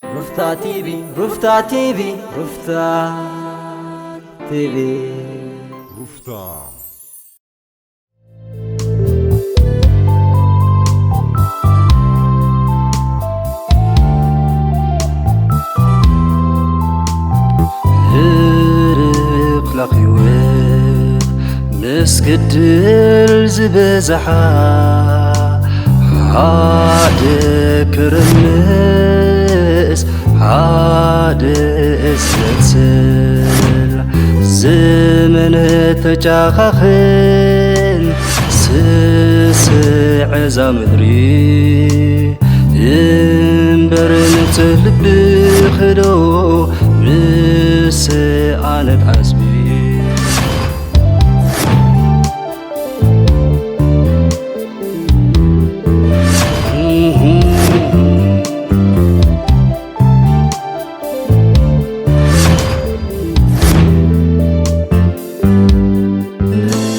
ሩፍታ ቲቪ፣ ሩፍታ ቲቪ፣ ሩፍታ ቲቪ። ሩፍታ። ህርብ ኣምላኽ ህይወት ምስ ግድል ዝበዝሓ፣ ሓደ ክርምስ ሓደ ዘጽል፣ ዘመን ተጫኻኽን ስስዕ እዛ ምድሪ። እምበር ንጽህ ልብኺ ዶ ምስ ኣነ ትሓስቢ?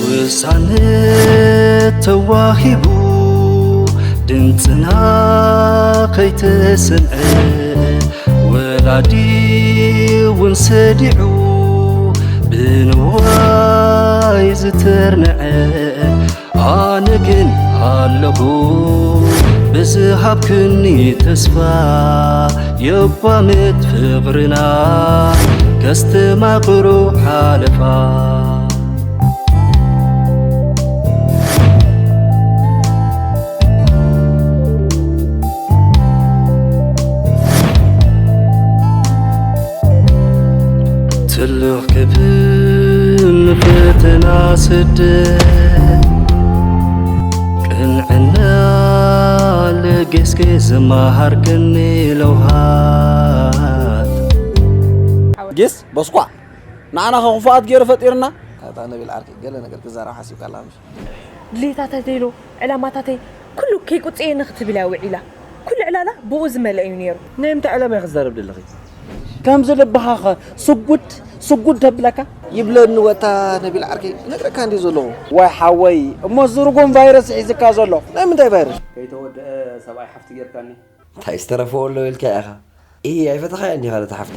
ውሳነ ተዋሂቡ ድምፅና ከይተሰምዐ፣ ወላዲ እውን ሰዲዑ ብንዋይ ዝተርንዐ፣ ኣነ ግን ኣለኹ ብዝሃብክኒ ተስፋ፣ የቋምት ፍቕርና ከስተማቕሮ ሓለፋ። ትልቕ ክብር ንፈተና ስደት፣ ቅንዕና ለገስኪ ዝመሃርክኒ ለውሃት። ጊስ በስኳዕ ንዓና ኸ ክፉኣት ገይሩ ፈጢርና። ኣታ ነቢል ዓርከይ፣ ገለ ነገር ክዛረብ ሓሲብካ ኣላ ምሽ? ድሌታተይ ዶ፣ ዕላማታተይ፣ ኩሉ ከይቁጽየኒ ክትብል እያ ውዒላ። ኩሉ ዕላላ ብኡ ዝመልአ እዩ ነይሩ። ናይ ምንታይ ዕላማ ኢኺ ትዛረቢ ዘለኺ? ከምዚ ልብኻ ኸ ስጉድ ስጉድ ተብለካ? ይብለኒ ወታ ነቢል ዓርከይ፣ ነግረካ እንዲ ዘለኹ። ዋይ ሓወይ፣ እሞ እዚ ርጉም ቫይረስ ሒዝካ ዘሎ። ናይ ምንታይ ቫይረስ? ከይተወድአ ሰብኣይ ሓፍቲ ጌርካኒ። እንታይ ዝተረፈ ኣሎ ኢልካ ኢኻ? ኢሂ፣ ኣይፈተኻያን ዲኻ ነታ ሓፍቲ?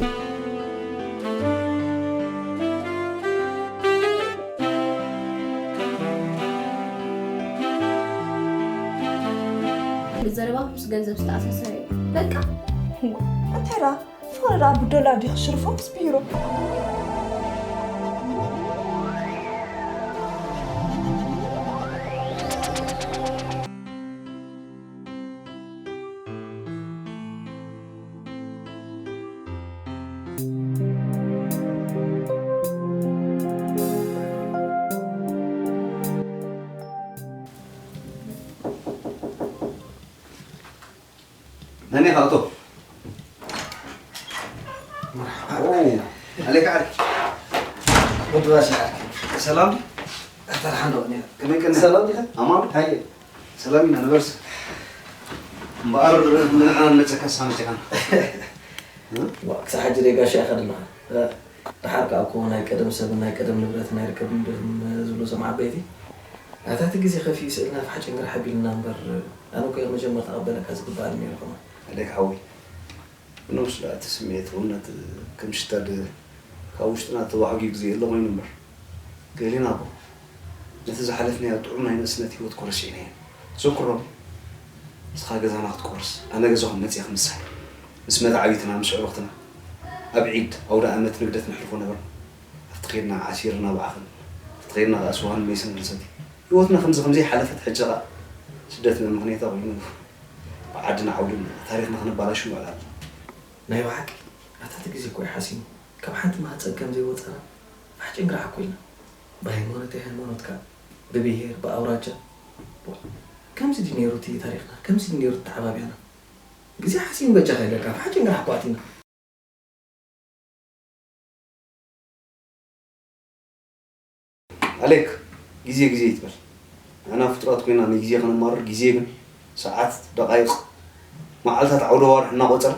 ዘረባ ምስ ገንዘብ ዝተኣሳሰረ እዩ። በቃ። እንታይ ደኣ? ዝኾነ ደኣ ብዶላር ዲኺ ሽርፎ ምስ ቢሮ? መን ኢኻ ኣቶ? መርሓባ። ኦ፣ ኣሌካ ዓርከይ። ወዲ ባሻ ዓርከይ። ሰላም? ኣታ ደሓን ዶ? ከመይ ቀኒኻ? ሰላም ዲኻ? ኣማን? ሃየ። ሰላም ኢና ንበርስ። እምበኣር ንሕና ንመጸካ ሳምቲኻና። ዋ፣ ክሳብ ሕጂ ደይ ጋሻ ኢኻ ዘለኻ። ደሓር ከኣ እኮ ናይ ቀደም ሰብን ናይ ቀደም ንብረትን ኣይርከብን ዶ ዝብሉ እዞም ዓበይቲ። ኣታ እቲ ግዜ ከፊኡ ስእልና ፋሕ ጭንግራሕ ኣቢሉና እምበር፣ ኣነ እኮ እየ መጀመርታ ክቕበለካ ዝግበኣኒ ነይሩ ከማን። ኣሌክ ሓወይ፣ ብነብሱ ደኣ እቲ ስምዒት እውነት ከም ሽታ ድ-፣ ካብ ውሽጥና ተዋሕጊ ግዜ የለ ኮይኑ እምበር፣ ገሊና እኮ ነቲ ዝሓለፍናዮ ጥዑም ናይ ንእስነት ህይወት እኮ ረሲዕናዮ። ተዘክሮ፣ ንስኻ ገዛና ክትቆርስ፣ ኣነ ገዛኹም መጺኣ ክምሳሕ፣ ምስ መታዕቢትና፣ ምስ ኣዕሩኽትና፣ ኣብ ዒድ፣ ኣውደ ኣመት፣ ንግደት ነሕልፎ ነበርና። ኣብቲ ኬድና ዓሲር እናበዓኽን፣ ኣብቲ ኬድና ከኣ ስዋን ሜስን ክንሰቲ። ህይወትና ከምዚ ከምዚ ሓለፈት፣ ሕጂ ከኣ ስደት መመኽነይታ ኮይኑ፣ ብዓድና ዓውድን ታሪኽና ከነባላሹ ንውዕል ኣለና። ናይ ብሓቂ፣ ኣታ እቲ ግዜ እኮ እዩ ሓሲሙ። ካብ ሓንቲ ማህጸን ከም ዘይወጸና ፋሕ ጭንግራሕ እኮ ኢልና። ብሃይማኖተይ ሃይማኖትካ፣ ብብሄር፣ ብኣውራጃ። ከምዚ ድዩ ነይሩ እቲ ታሪኽና? ከምዚ ድዩ ነይሩ ኣተዓባብያና? ግዜ ሓሲሙ በጃኻ ኢለካ፣ ፋሕ ጭንግራሕ እኮ ኣቲና። ኣሌክ፣ ግዜ ግዜ ይትበል። ንሕና ፍጡራት ኮይና ንግዜ ከነማርር፣ ግዜ ግን ሰዓት፣ ደቓይቕ፣ መዓልታት፣ ዓውደ ኣዋርሕ እናቖጸረ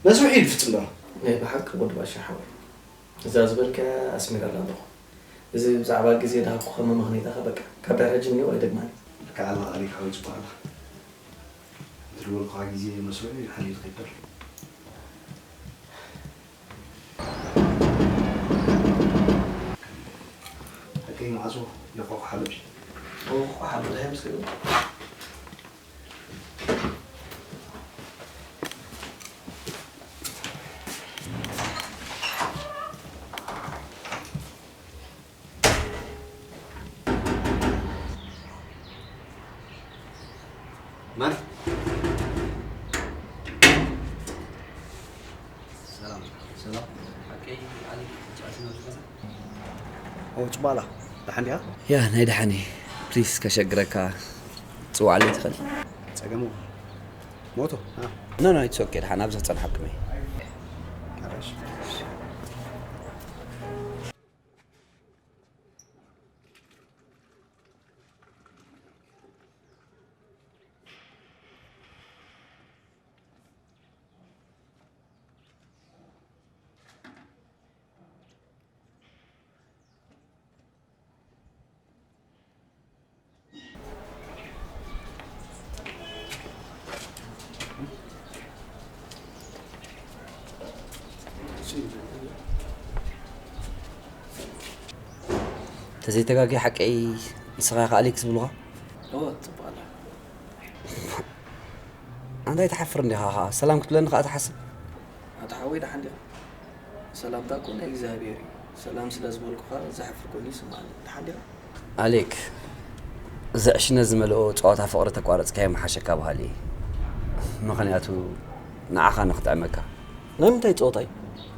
መስርሑ እዩ ዝፍጽም ዘሎ። ናይ ብሓቂ ወዲ ባሻ ሓወይ፣ እዛ ዝበልካያ ኣስሚረላ ኣለኹ። እዚ ብዛዕባ ግዜ ዝሃብኩኻ መመኽነይታ ኸኣ በቃ ካብ ድሕሪ ሕጂ እኒኦ ኣይደግማን እየ። ልክዕ ኣለኻ ኣሌክ ሓወይ፣ ጽቡቕ ኣለኻ። እቲ ዝበልኩኻ ግዜ መስርሑ እዩ ሓሊሉ ከይዱ ዘሎ። يقوق حلبش. يقوق حلبش. ማን? ሰላም። ሰላም። ሓቀይ ዓሊ ጫት ነው ዝገዛ? ኦ፣ ጽባላ። ደሓን ዲኻ? ያ፣ ናይ ደሓን እየ። ፕሊስ፣ ከሸግረካ ጽዋዕለይ ትኽእል? ጸገሙ ሞቶ? ኖ፣ ኖ፣ ኢትስ ኦኬ። ደሓን፣ ኣብዚ ክጸንሓኩም እየ። እሺ። ተዘይተጋጊ ሓቀይ ንስኻ ኢኻ ኣሌክስ ዝብሉኻ? እወ፣ ጽቡቕ ኣላ። ኣንታይ ትሓፍር እንዲኻ ኸዓ? ሰላም ክትብለኒ ኸዓ ትሓስብ? ኣታ ሓወይ ደሓን ዲኻ? ሰላምታ እኮ ናይ እግዚኣብሔር እዩ። ሰላም ስለ ዝበልኩኻ ዘሕፍር ኮይኑ ይስምዓኒ። ደሓን ዲኻ? ኣሌክ፣ እዚ ዕሽነት ዝመልኦ ጸዋታ ፍቕሪ ተቋረጽካዮ ምሓሸካ በሃሊ እየ። ምኽንያቱ ንዓኻ ንኽጥዕመካ። ናይ ምንታይ ጸወታ እዩ?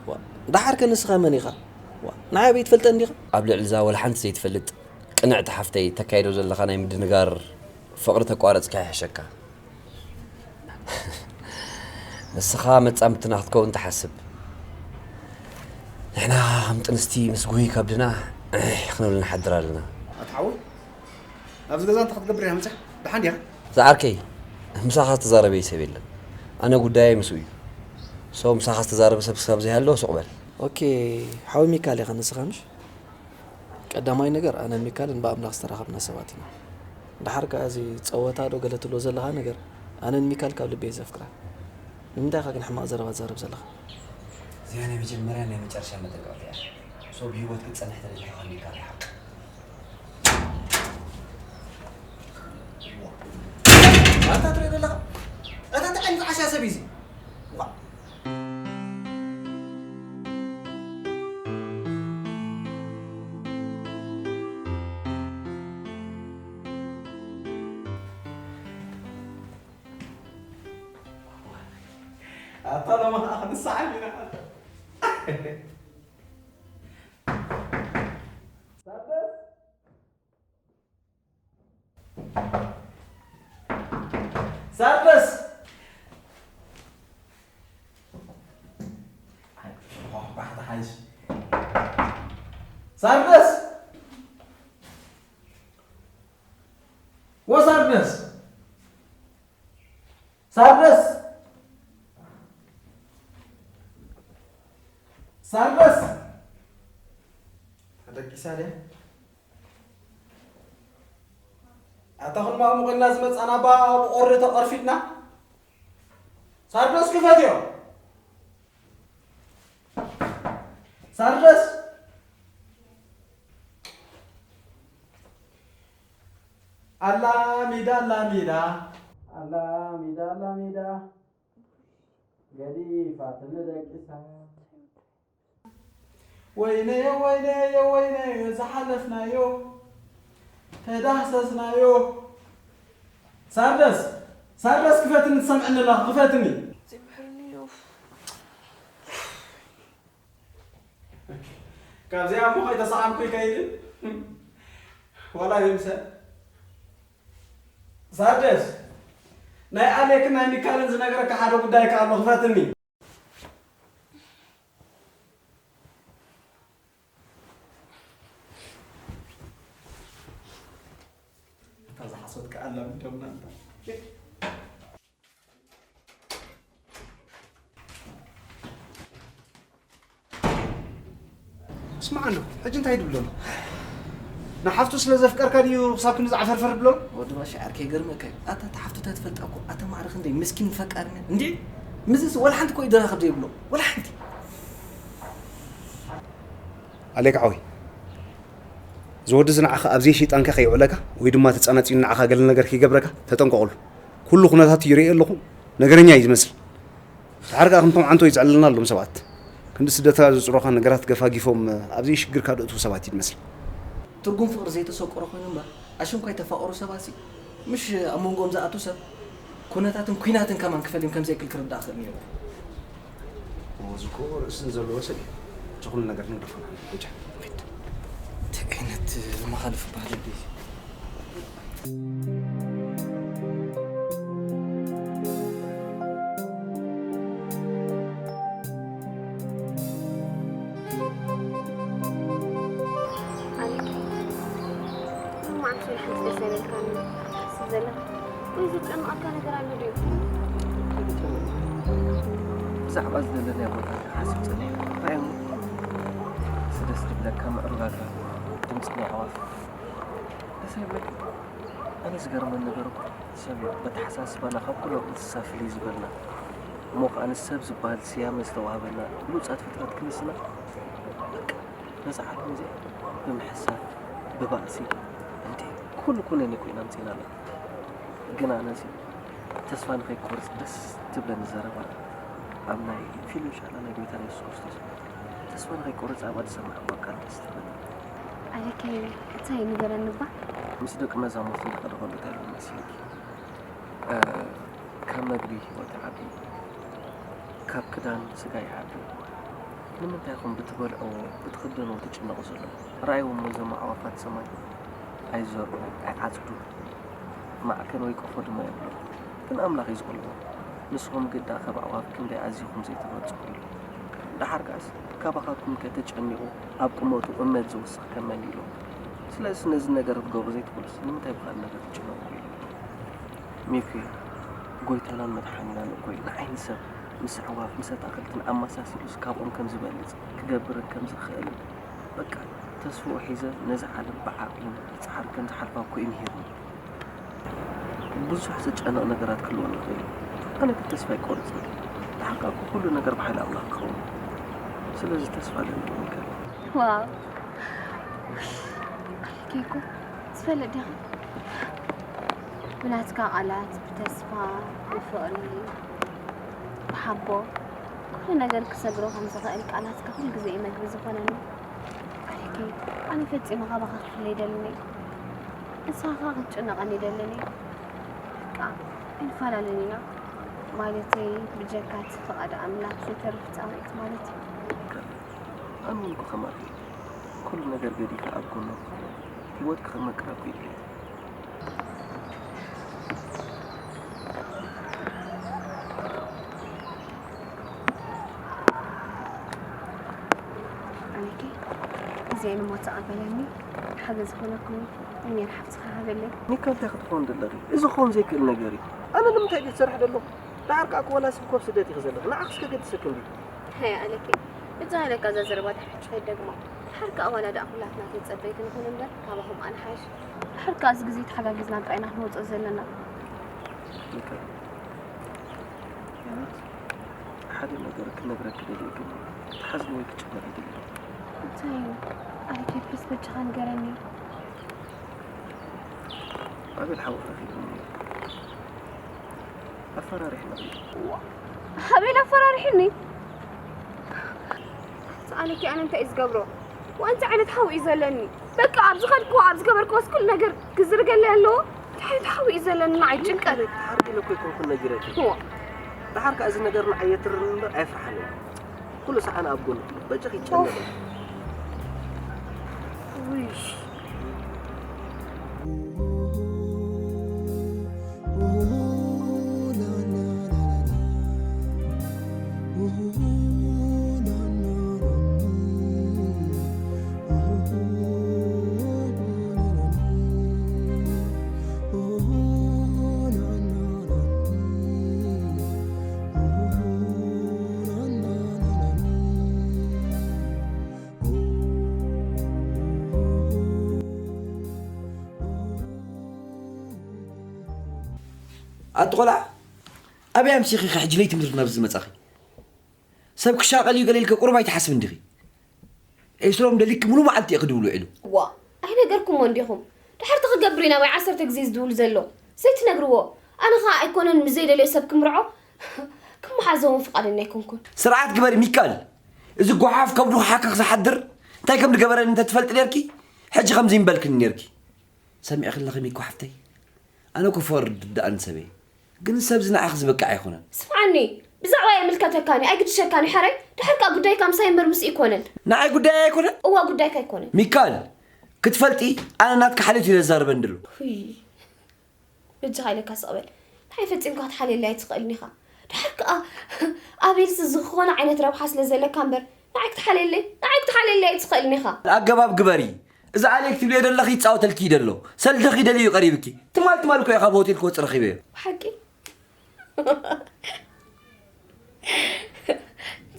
ዋ፣ ደሓርከ ንስኻ መን ኢኻ? ዋ፣ ንዓይ ኣበይ ትፈልጠኒ ዲኻ? ኣብ ልዕሊ እዛ ወላ ሓንቲ ዘይትፈልጥ ቅንዕቲ ሓፍተይ ተካይዶ ዘለኻ ናይ ምድንጋር ፍቕሪ ተቋረጽካዮ ይሕሸካ። ንስኻ መጻምድትና ክትከውን ትሓስብ። ንሕና ከም ጥንስቲ ምስ ጉህይ ከብድና ዕሕ ክንብል ንሓድር ኣለና። ኣታ ሓወይ፣ ኣብዚ ገዛ እንታይ ክትገብር ኢኻ መጺኻ? ደሓን ዲኻ? ዝዓርከይ፣ ምሳኻ ዝተዛረበ ሰብ የለን። ኣነ ጉዳየይ ምስኡ እዩ። ሶ ምሳኻ ዝተዛረበ ሰብ ክሳብ ዘይሃሎ ሱቕ በል። ኦኬ፣ ሓወይ ሚካል ኢኻ ንስኻ ምሽ? ቀዳማይ ነገር ኣነን ሚካልን ብኣምላኽ ዝተራኸብና ሰባት ኢና። ደሓር ከኣ እዚ ጸወታ ዶ ገለ ትብሎ ዘለኻ ነገር ኣነን ሚካል ካብ ልቢ እየ ዘፍቅራ። ንምንታይ ኢኻ ግን ሕማቕ ዘረባ ትዛረብ ዘለኻ? እዚኣ ናይ መጀመርያን ናይ መጨረሻን መጠንቀቕታ እያ። ሶ ብህይወት ክትጸንሕ ተደሊኻ ሚካል ይሓቕ። ኣታ ትሪኦ ዘለኻ? ኣታ እንታይ ዓይነት ዓሻ ሰብ እዩ እዚ? ዋ። ኣታ ሎሚ ኸዓ ክንሰዓል ኢና። ሳርደስ! ሳርደስ! ወሳርደስ! ሳርደስ! ሳርደስ! ተደቂሳ ድያ? ኣታ ኩን ማሙ ኮይና ዝመጻና ባ ብቆሪ ተቐርፊድና። ሳርደስ ክፈትዮ። ሳርደስ። ኣላ ሚዳ፣ ኣላ ሚዳ። ኣላ ሚዳ፣ ኣላ ሚዳ። ገዲፋትኒ ደቂሳ። ወይነዮ፣ ወይነዮ፣ ወይነዮ፣ ዝሓለፍናዮ፣ ተዳህሰስናዮ። ሳርደስ፣ ሳርደስ፣ ክፈትኒ፣ ትሰምዕኒ ኣለኻ፣ ክፈትኒ። ዘይምሕርኒ እዩ። ካብዚኣ እሞ ከይተሰዓምኩ ይከይድ። ዋላ ይምሰል። ሳርደስ፣ ናይ ኣሌክን ናይ ሚካልን ዝነገረካ ሓደ ጉዳይ ከኣ ኣሎ፣ ክፈትኒ። እታ ዝሓሶት ከኣ ኣላሚዶምና እንታ። ስማዕ ኣሎ፣ ሕጂ እንታይ ድብሎ ኣሎ? ንሓፍቱ ስለ ዘፍቀርካ ድዩ ክሳብ ክንዲ ዝዓፈርፈር ድብሎ ኣሎ? ወዲ ባሻ፣ ዓርከይ፣ ይገርመካ እዩ። ኣታ፣ እታ ሓፍቱ እንታይ ትፈልጣ እኮ፣ ኣታ ማዕረ ክንደይ ምስኪን ፈቃር ነን። እንዲዕ፣ ምስዚ ወላ ሓንቲ እኮ እዩ ደራኸብ ዘይብሎ። ወላ ሓንቲ። ኣሌክ ሓወይ፣ እዚ ወዲ እዚ ንዓኻ ኣብ ዘይሸይጣንካ ከይውዕለካ ወይ ድማ ተጸናጺኑ ንዓኻ ገለ ነገር ከይገብረካ ተጠንቀቐሉ። ኩሉ ኩነታቱ ይርእዮ ኣለኹ፣ ነገረኛ እዩ ዝመስል። ድሓር ከኣ ከምቶም ዓንቶ እዩ ዝዕልለናሎም ሰባት። ክንዲ ስደትካ ዘጽሮኻ ነገራት ገፋጊፎም ኣብ ዘይሽግርካ ደእትዉ ሰባት እዩ ዝመስል። ትርጉም ፍቕሪ ዘይተሰቆሮ ኮይኑ እምበር ኣሽንኳይ ተፋቐሩ ሰባሲ ምሽ ኣብ መንጎኦም ዝኣቱ ሰብ ኩነታትን ኲናትን ከማን ክፈልዮም ከም ዘይክእል ክርዳእ ክእል ነይሩ። እዚ እኮ ርእስን ዘለዎ ሰብ እዩ። እቲ ኩሉ ነገር ንግደፎ ንሕና። በጃ፣ ኪድ። እንታይ ዓይነት መኻልፍ ባህሊ ድዩ? ኣነኪ ሎማዓንቲ ሓንቲ ደስ ኣይበልካኒ ትሓስብ ዘላ ወይ ዘጨንቐካ ነገር ኣሎ ድዩ? ብዛዕባ ዝደለናዮ ቦታ ሓሲብ ጸኒሐ። እንታይ እሞ? እዚ ደስ ዝብለካ ምዕሩግ ኣግራብ፣ ድምጺ ናይ ኣዕዋፍ ደስ ኣይብለካ? ኣነ ዝገርመኒ ነገር እኮ ሰብ እዩ። በተሓሳስባና ካብ ኩሎም እንስሳ ፍልይ ዝበልና እሞ ከኣ ንሰብ ዝበሃል ስያመ ዝተዋህበና ብሉጻት ፍጥረት ክንስና በቃ ነዛ ዓለም እዚኣ ብምሕሳር ብባእሲ እንዴ ኩሉ ኩነኔ ኮይና ኣምጺእናላ። ግን ኣነሲ ተስፋ ንኸይቆርጽ ደስ ትብለኒ ዘረባ ኣብ ናይ ፊልም ሻላ ናይ ጎይታና የሱስ ክርስቶስ ተስፋ ንኸይቆርጽ ኣብኣ ዝሰማዕክዋ ቃል ደስ ትብለኒ። ኣነኪ እንታይ ንገረኒ እባ? ምስ ደቂ መዛሙርቲ እንዳኸደ ከሎ እንታይ ኢሉ መሲልኪ? ካብ መግቢ ህይወት ይዓቢ፣ ካብ ክዳን ስጋ ይዓቢ። ንምንታይ ኢኹም ብትበልዕዎ ብትኽደንዎ ትጭነቑ ዘለኹም? ረኣይዎም እዞም ኣዕዋፋት ሰማይ ኣይዘርኡ ኣይዓጽዱ፣ ማዕከን ወይ ቆፎ ድማ የብሎም። ግን ኣምላኽ እዩ ዝቕልቦም። ንስኹም ግዳ ካብ ኣዕዋፍ ክንደይ ኣዚኹም ዘይትበልጹ ኢሉ። ደሓር ከኣስ ካባኻትኩም ከ ተጨኒቑ ኣብ ቁመቱ እመት ዝውስኽ ከ መን ኢሉ? ስለዚስ ነዚ ነገር ክትገብሩ ዘይትኽእሉስ ንምንታይ ብኻልእ ነገር ትጭነቑ ኢሉ? ሚኪ፣ ጎይታናን መድሓኒናን እኮ እዩ ንዓይ ንሰብ ምስ ኣዕዋፍ ምስ ኣታኽልትን ኣመሳሲሉስ ካብኦም ከም ዝበልጽ ክገብርን ከም ዝኽእልን በቃ ተስፍኡ ሒዘ ነዛ ዓለም ብዓቕልን ብጻዕርን ከም ዝሓልፋ እኮ እዩ ምሂርኒ። ብዙሕ ዘጨንቕ ነገራት ክህልወኒ ይኽእል እዩ። ኣነ ግን ተስፋ ኣይቆርጽን። ደሓር ከኣ እኮ ኩሉ ነገር ብሓይሊ ኣምላኽ ክኸውን እዩ። ስለዚ ተስፋ ኣለኒ ሚካል። ዋው ኬኩ ትፈልጥ ዲኻ? ብናትካ ቃላት ብተስፋ ብፍቕሪ ብሓቦ ኩሉ ነገር ክሰግሮ ከም ዝኽእል ቃላትካ ኩሉ ግዜ እዩ መግቢ ዝኾነኒ። ኣየኪ ኣነ ፈጺመ ካባኻ ክፍለ ይደልን እየ። ንስኻ ከዓ ክትጭነቐኒ ይደልን እየ። በቃ ኣይንፈላለን ኢና። ማለተይ ብጀካ እቲ ፍቓድ ኣምላኽ ዝተርፍ ጻውዒት ማለት እዩ። ኣነ እውን እኮ ከማኺ ኩሉ ነገር ገዲፈ ኣብ ጎኖም ኮይነ ህይወት ክኸመቅረብኩ ይደሊ። ኣነኪ እዚኣን እሞ ተቐበለኒ ሓገዝ ዝኾነኩም እኛን ሓፍትኻ ሃበለይ። ኒካ እንታይ ክትኾን ደለኺ? እዚ ክኾን ዘይክእል ነገር እዩ። ኣነ ንምንታይ ድዩ ዝሰርሕ ደለኹ? ደሓር ከኣ እኮ ዋላ ስብ ኮብ ስደት ኢኺ ዘለኺ። ንዓኽስ ከገድሰክን ድዩ? ሃይ ኣለኪ እዛ ኢለካ እዛ ዘረባ ድሕሪ ሕጂ ከይትደግማ። ድሓር ከኣ ዋላ ደኣ ኩላትና ተጸበይቲ ንኹን እምበር ካባኹም ኣነ ሓይሽ። ድሓር ከኣ እዚ ግዜ ተሓጋጊዝና ጥራይ ኢና ክንወጾ ዘለና። ኒካ፣ ሕይወት፣ ሓደ ነገር ክነግረኪ ደልየ ግን ክትሓዝኒ ወይ ክትጭነቂ ኣይደልየን። እንታይ እዩ? ኣረኪ ፕሊስ በጃኻ ንገረኒ። ኣቤል ሓወይ ረኺብኒ እዩ። ኣፈራሪሕና እዩ። ኣቤል ኣፈራሪሕኒ? ሰኣለኪ ኣነ እንታይ እዩ ዝገብሮ? ወንቲ ዓይነት ሓው እዩ ዘለኒ። በቃ ኣብ ዝኸድክዎ ኣብ ዝገበርክዎስ ኩሉ ነገር ክዝርገለይ ኣለዎ። እንታይ ዓይነት ሓው እዩ ዘለኒ ንዓይ ጭንቀት። ሓርቂ ኢለ እኮ ኣይኮንኩን ነጊረኪ። እዋ ደሓር ከኣ እዚ ነገር ንዓይ የትርርኒ እምበር ኣየፍርሓንን እዩ። ኩሉ ሰዓና ኣብ ጎንኪ እዩ። በጃኺ ይጨነቕ። ውይ ኣቲ ቆልዓ፣ ኣበይ ኣምሲኺ ኢኺ ሕጂ ለይቲ ምድሪ ናብዚ ዝመጻኺ? ሰብ ክሻቐል እዩ ገለ ኢልኪ ቁሩብ ኣይትሓስብን ዲኺ? ኤስሮም ደሊኪ ሙሉ መዓልቲ እየ ክድውል ውዒሉ። ዋ ኣይነገርኩሞ እንዲኹም። ድሕርቲ ክገብር ኢና ወይ ዓሰርተ ግዜ ዝድውል ዘሎ። ዘይትነግርዎ። ኣነ ኸኣ ኣይኮነን ምስ ዘይደልዮ ሰብ ክምርዖ ክመሓዘ እውን ፍቓደኛ ኣይኮንኩን። ስርዓት ግበሪ ሚካል። እዚ ጓሓፍ ከብዱ ክሓክኽ ዝሓድር እንታይ ከም ዝገበረኒ እንተትፈልጢ ኔርኪ፣ ሕጂ ከምዚ ይምበልክኒ ኔርኪ። ሰሚዕኪ ኣለኺ ሚኮ ሓፍተይ? ኣነ እኮ ፈወርድ ደኣን ሰብ እየ። ግን ሰብዚ ንዓኺ ዝበቅዕ ኣይኮነን። ስምዓኒ፣ ብዛዕባ ይምልከተካን እዩ ኣይግድሸካን እዩ ሓራይ። ድሕር ከኣ ጉዳይካ ምሳይ እምበር ምስ ኣይኮነን። ንዓይ ጉዳይ ኣይኮነን? እዋ ጉዳይካ ኣይኮነን። ሚካል፣ ክትፈልጢ ኣነ ናትካ ሓልዮት እዩ ዘዛርበኒ ድሉ። ሁይ፣ በጃኻ ኢለካ ስቕ በል። ንዓይ ፈጺምካ ክትሓልየለይ ኣይትኽእልን ኢኻ። ድሕር ከኣ ኣቤልሲ ዝኾነ ዓይነት ረብሓ ስለ ዘለካ እምበር ንዓይ ክትሓልየለይ፣ ንዓይ ክትሓልየለይ ኣይትኽእልን ኢኻ። ኣገባብ ግበሪ። እዚ ኣሌክ ትብልዮ ዘለኺ ይጻወተልኪ እዩ ዘሎ። ሰልደኺ ደልዩ እዩ ቀሪብኪ። ትማል ትማል እኮ እየ ካብ ሆቴል ክወጽእ ረኺበዮ። ብሓቂ?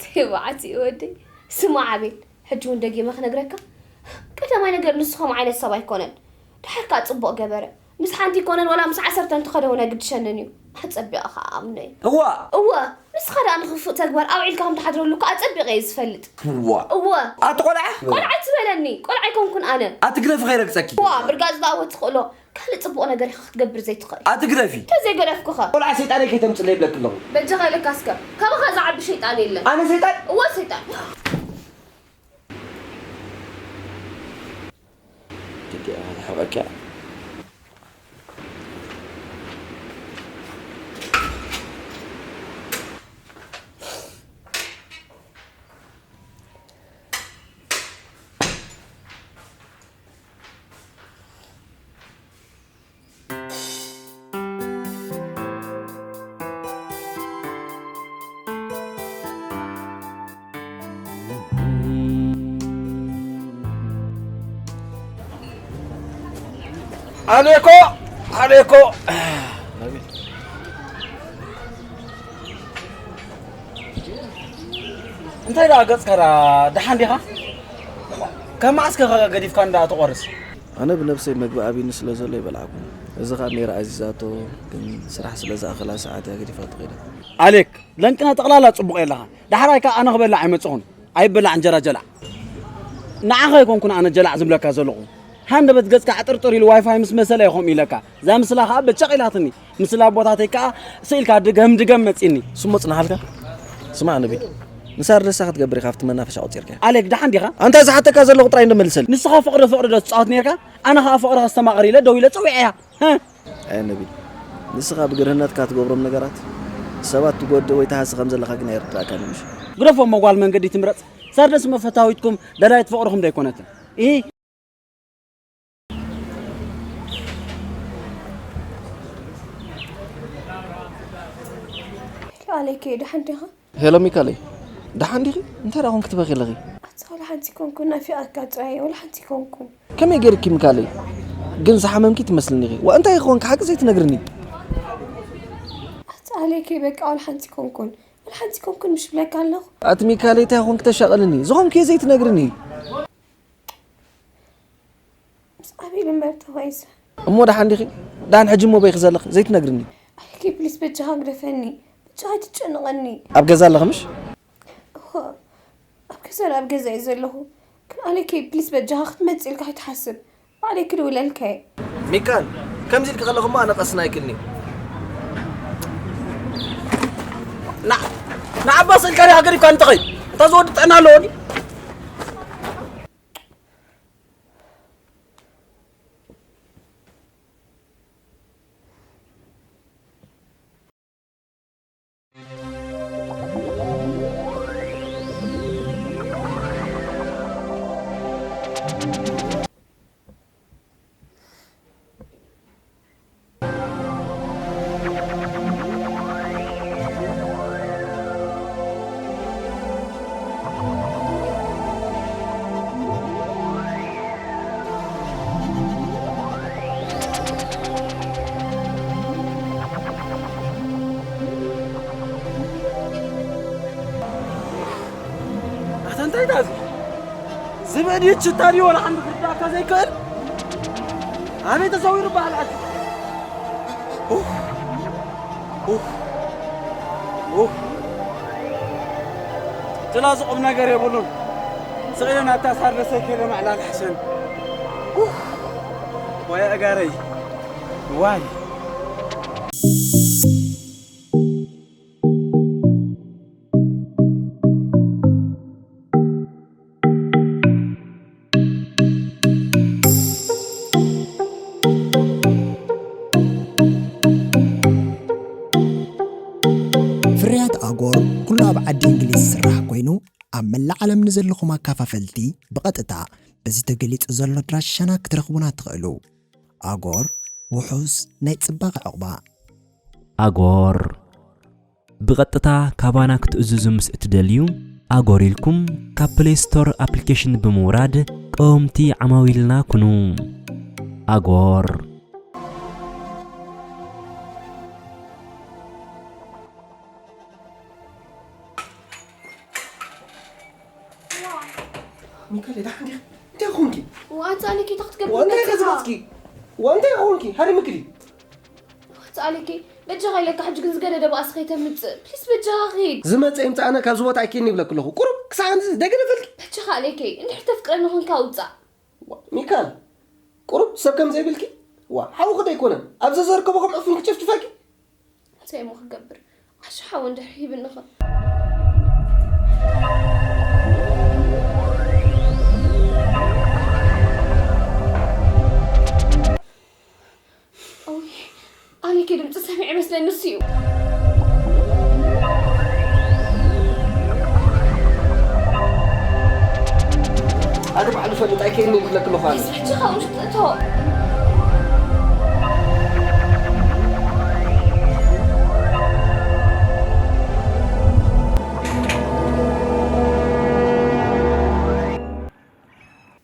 ተባዕቲ ወደይ። ስማዕ ኣቤል፣ ሕጂ እውን ደጊመ ክነግረካ። ቀዳማይ ነገር ንሱ ከምኡ ዓይነት ሰብ ኣይኮነን። ድሓር ከኣ ጽቡቕ ገበረ። ምስ ሓንቲ ኣይኮነን ዋላ ምስ ዓሰርተ እንተኸደ እውን ኣይግድሸንን እዩ። ኣጸቢቐ ከኣ ኣምኖ እየ። እዋ! እወ፣ ንስኻ ደኣ ንኽፉእ ተግባር ኣውዒልካ ከም ትሓድረሉ እኮ ኣጸቢቐ እየ ዝፈልጥ። እዋ! እወ! ኣቲ ቆልዓ! ቆልዓ ትበለኒ፣ ቆልዓ ኣይኮንኩን ኣነ። ኣቲ ግደፊ ከይረግጸኪ። እዋ፣ ብርጋጽ ደኣ እወ ትኽእሎ። ካልእ ጽቡቕ ነገር ኢኻ ክትገብር ዘይትኽእል። ኣቲ ግደፊ! እንተዘይገደፍኩኸ? ቆልዓ ሰይጣነይ ከይተምጽለይ ይብለኪ ኣለኹ። በጃኻ ኢለካ እስከ፣ ካባኻ ዝዓቢ ሸይጣን የለን። ኣነ ሰይጣን? እወ ሰይጣን። ደቂቓ ክትሕርቐኪ እያ። ኣሌኮ! ኣሌኮ! እንታይ ደኣ ገጽካ ደኣ ደሓን ዲኻ? ካብ መዓስ ከ ገዲፍካ እንዳ ትቖርስ? ኣነ ብነብሰይ መግቢ ኣብዩኒ ስለ ዘሎ ኣይበልዓኩን። እዚ ኸኣ ሜራ ኣዚዛቶ፣ ግን ስራሕ ስለ ዝኣኸላ ሰዓት እያ ገዲፋቶ ከይዳ። ኣሌክ፣ ለንቅነ ጠቕላላ ጽቡቕ የለኻ። ዳሕራይ ከኣ ኣነ ክበልዕ ኣይመጽኹን። ኣይበላዕ እንጀራ ጀላዕ። ንዓኻ ኣይኮንኩን ኣነ ጀላዕ ዝብለካ ዘለኹ። ሃንደበት ገጽካ ዕጥርጥር ኢሉ ዋይፋይ ምስ መሰለ እየ ከምኡ ኢለካ። እዛ ምስላ ከኣ በጨቕ ኢላትኒ። ምስላ ኣቦታተይ ከኣ ስኢልካ ድገም ድገም መጺኒ። ስሞ ጽናሓልካ? ስማዕ ነቢል፣ ንሳርደሳ ክትገብር ኢኻ ኣብቲ መናፈሻ ቆጺርካያ። ኣሌክ፣ ደሓን ዲኻ? ኣንታ ዝሓተካ ዘለኹ ጥራይ እንዶ መልሰል። ንስኻ ፍቕሪ ፍቕሪ ዶ ትጻወት ኔርካ? ኣነ ኸኣ ፍቕሪ ከስተማቕር ኢለ ደው ኢለ ጸዊዐያ። ህ! ኣየ ነቢል፣ ንስኻ ብግርህነትካ ትገብሮም ነገራት ሰባት ትጎድእ ወይ ትሃሲ ከም ዘለኻ ግን ኣይርድኣካን እዩ ምሽ? ግደፎ እሞ ጓል መንገዲ ትምረጽ። ሳርደስ እሞ ፈታዊትኩም ደላይት ፍቕርኹም ዶ ኣይኮነትን? ኢሂ! ሄሎ ኣሌክ፣ ደሓን ዲኻ? ሄሎ ሚካለይ፣ ደሓን ዲኺ? እንታይ ደኣ ኮንኪ ትበኺ ኣለኺ? ኣታ ዋላ ሓንቲ ኮንኩን፣ ናፊቐካ ጥራይ፣ ዋላ ሓንቲ ኮንኩን። ከመይ ገይርኪ ሚካለይ? ግን ዝሓመምኪ ትመስልኒ ኢኺ። ዋ እንታይ ኮንኪ ሓቂ ዘይትነግርኒ? ኣታ ኣሌክ፣ በቃ ዋላ ሓንቲ ኮንኩን፣ ዋላ ሓንቲ ኮንኩን ምሽ ብለካ ኣለኹ። ኣቲ ሚካለይ እንታይ ኮንኪ ተሻቕልኒ? ዝኾንኪ ዘይትነግርኒ? ምስ ኣቤል እምበር ተዋይሰ። እሞ ደሓን ዲኺ? ደሓን ሕጂ እሞ በይኺ ዘለኺ ዘይትነግርኒ? ኣሌክ ፕሊስ በጃኻ ግደፈኒ። በጃኻ ኣይትጨንቐኒ። ኣብ ገዛ ኣለኺ ምሽ? እወ፣ ኣብ ገዛ ኣብ ገዛ እየ ዘለኹ። ግን ኣሌክ ፕሊስ በጃኻ ክትመጽእ ኢልካ ኣይትሓስብ። ባዕለይ ክድውለልካ እየ። ሚካል፣ ከምዚ ኢልኪ ከለኺ እሞ ኣነ ቀስን ኣይክልኒ። ና ንዓባስ ኢልካ ዲኻ ገዲፍካ ንተኸይ? እታ ዝወዲ ጥዕና ኣለዎ ድዩ? ኣታ እንታይ ዳዚ ዝበድዩ ችታ ድዩ ወላ ሓንቲ ክርዳእካ ዘይክእል? ኣበይ ተሰዊሩ በሃል ኣቲ? ኡፍ፣ ኡፍ፣ ኡፍ። ትላ ዝቑም ነገር የብሉን። ስቕ ኢለ ናብታ ሳርደሰይ ከይደ ማዕላል ሕሰን። ዋይ ኣጋረይ፣ ዋይ። ፍርያት ኣጎር ኩሉ ኣብ ዓዲ እንግሊዝ ዝስራሕ ኮይኑ፣ ኣብ መላእ ዓለም ንዘለኹም ኣካፋፈልቲ ብቐጥታ በዚ ተገሊጹ ዘሎ ኣድራሻና ክትረኽቡና ትኽእሉ። ኣጎር፣ ውሑስ ናይ ጽባቐ ዕቑባ። ኣጎር፣ ብቐጥታ ካባና ክትእዝዙ ምስ እትደልዩ፣ ኣጎር ኢልኩም ካብ ፕሌይ ስቶር ኣፕሊኬሽን ብምውራድ ቀወምቲ ዓማዊልና ኩኑ። ኣጎር። ሚካኤል፣ ደሓን ዲኻ? እንታይ ኾንኪ? ዋንፃ ኣሌኪ እንታይ ክትገብር ዋንታይ መፂኻ? ከዝመፅኪ? ዋንታይ ኾንኪ? ሃሪምክዲ። ዋንፃ ኣሌኪ በጃኻ ኢለካ ሕጂ ግን ዝገደደ ባእሲ ከይተምፅእ ፕሊስ በጃኻ ኺድ። ዝመፀ ይምፃእነ ካብዚ ቦታ ኣይኬኒ ይብለኪ ኣለኹ። ቁሩብ ክሳዕ ክንዚ ደገለ ፈልኪ። በጃኻ ኣሌኪ እንድሕር ተፍቅረኒ ኾንካ ውፃእ። ሚካል ቁሩብ ሰብ ከም ዘይብልኪ ዋ ሓውኺ ዶ ኣይኮነን ኣብ ዘዘርከቦ ከም ዕፉን ክጨፍጭፈኪ። እንታይ እሞ ክገብር ዓሻ ሓወ እንድሕር ሂብኒ ኸ። ኣውይ ኣሌኪ ድምፂ ሰሚዐ መስለኒ ንሱ እዩ። ኣነ ባዕሉ ፈልጥ ኣይከይኒ ይብለኪ ኣለኹ ኣነ። ሕጂ ኸኣ ውሽጢ እቶ።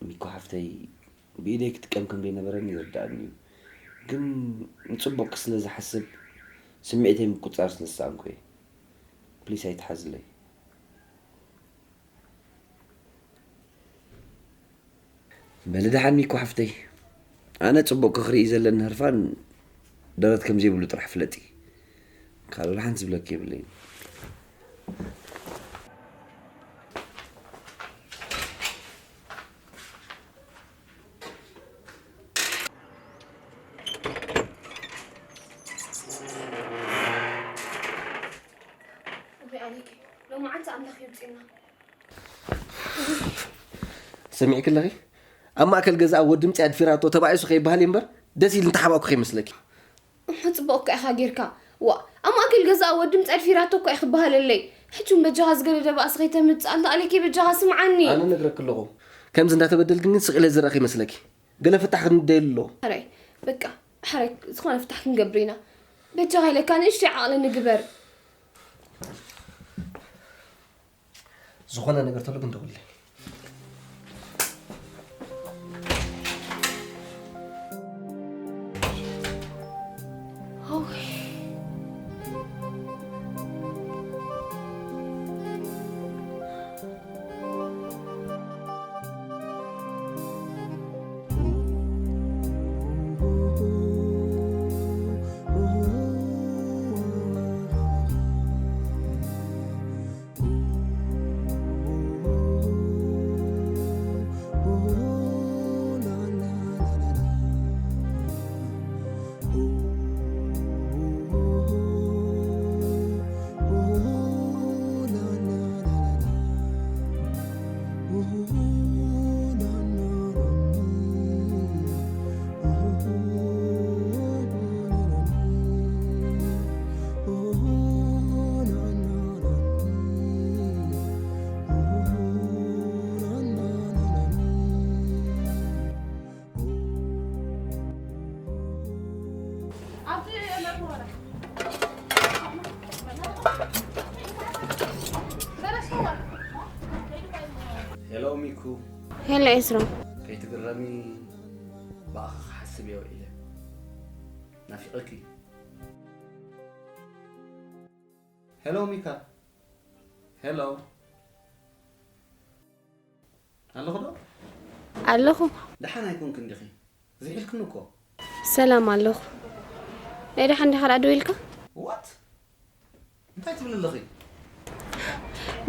ሚኮ ሓፍተይ ብኢደይ ክጥቀም ከም ዘይነበረኒ ይርድኣኒ እዩ ግን ንፅቡቕኪ ስለ ዝሓስብ ስምዒተይ ምቁፅፃር ስለ ዝሰኣንኩ እየ ፕሊስ ኣይትሓዝለይ በሊ ደሓን ሚኮ ሓፍተይ ኣነ ፅቡቕኪ ክርኢ ዘለኒ ህርፋን ደረት ከም ዘይብሉ ጥራሕ ፍለጢ ካልእ ሓንቲ ዝብለኪ የብለይን ሎማዓንቲ ኣምላኽ ይውፅና ሰሚዕኪ ኣለኺ ኣብ ማእከል ገዛኣ ወዲ ምፅያ ድፊራቶ ተባኢሱ ከይበሃል እዩ እምበር ደስ ኢሉ እንተሓባእኩ ከይመስለኪ እሞ ፅቡቕ እኮ ኢኻ ጌርካ ዋ ኣብ ማእከል ገዛኣ ወዲ ምፅያ ድፊራቶ እኮ እዩ ክበሃለለይ ሕጂ እውን በጃኻ ዝገደደ ባእሲ ከይተምፅእ ኣንታ ኣሌኬ በጃኻ ስምዓኒ ኣነ ነግረኪ ኣለኹ ከምዚ እንዳተበደልክን ግን ስቕ ኢለ ዝረእኺ ይመስለኪ ገለ ፍታሕ ክንደየሉ ኣለዎ ሕራይ በቃ ሕራይ ዝኾነ ፍታሕ ክንገብር ኢና በጃኻ ኢለካ ንእሽተይ ዓቕሊ ንግበር ዝኾነ ነገር ተሎ ግን ደውልለይ። ሄሎ ሚኩ ሄሎ ኤስሮ ከይትግረሚ ብኣኻ ክሓስብ እየ ውዒለ ናፊቐኪ ሄሎ ሚካ ሄሎ ኣለኹ ዶ ኣለኹ ደሓን ኣይኮንክ እንዲኺ ዝሒልክኒ እኮ ሰላም ኣለኹ ናይ ደሓን ዲኻ ደኣ ደዊልካ ዋት እንታይ ትብል ኣለኺ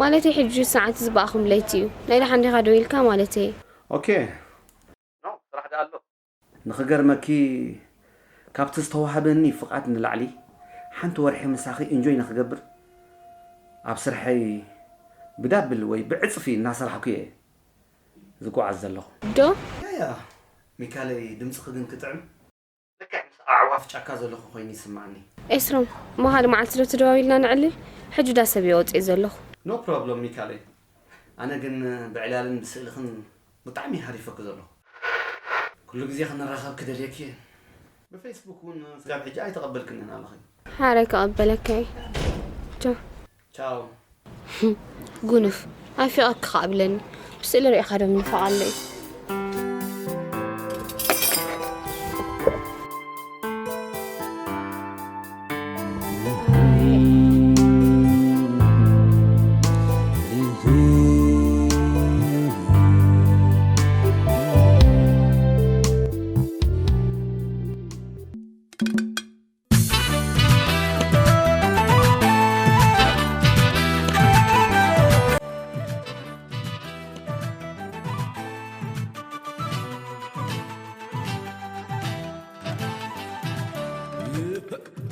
ማለተይ ሕጂ ሰዓት ዝበኣኹም ለይቲ እዩ ናይ ደሓን ዲኻ ደዊልካ ማለተይ ኦኬ ኣሎ። ንኽገርመኪ፣ ካብቲ ዝተዋህበኒ ፍቓድ ንላዕሊ፣ ሓንቲ ወርሒ ምሳኺ ኢንጆይ ንኽገብር፣ ኣብ ስርሐይ ብዳብል ወይ ብዕጽፊ እናሰራሕኩ እየ ዝጓዓዝ ዘለኹ። ዶ? ያ፣ ያ፣ ሚካለይ፣ ድምፅኺ ግን ክጥዕም። ልክዕ ምስ ኣዕዋፍ ጫካ ዘለኹ ኮይኑ ይስምዓኒ። ኤስሮም፣ መሃሊ መዓልቲ ዶ ተደዋዊልና ንዕልል? ሕጂ ዳ ሰብ እየ ወፂኤ ዘለኹ። No problem ሚካለይ። ኣነ ግን ብዕላልን ብስእልኽን ብጣዕሚ ሃሪፈኪ ዘለኹ። ኩሉ ግዜ ክንራኸብ ክደልየኪ እየ። ብፌስቡክ እውን ስጋብ ሕጂ ኣይተቐበልክንን ኣለኺ። ሓራይ ክቐበለካ እየ። ቻው። ቻው። ጉኑፍ፣ ኣፊቐኪ ኸኣ ብለኒ። ብስእሊ ርኢኻ ዶ ምንፋቕ ኣሎ እዩ?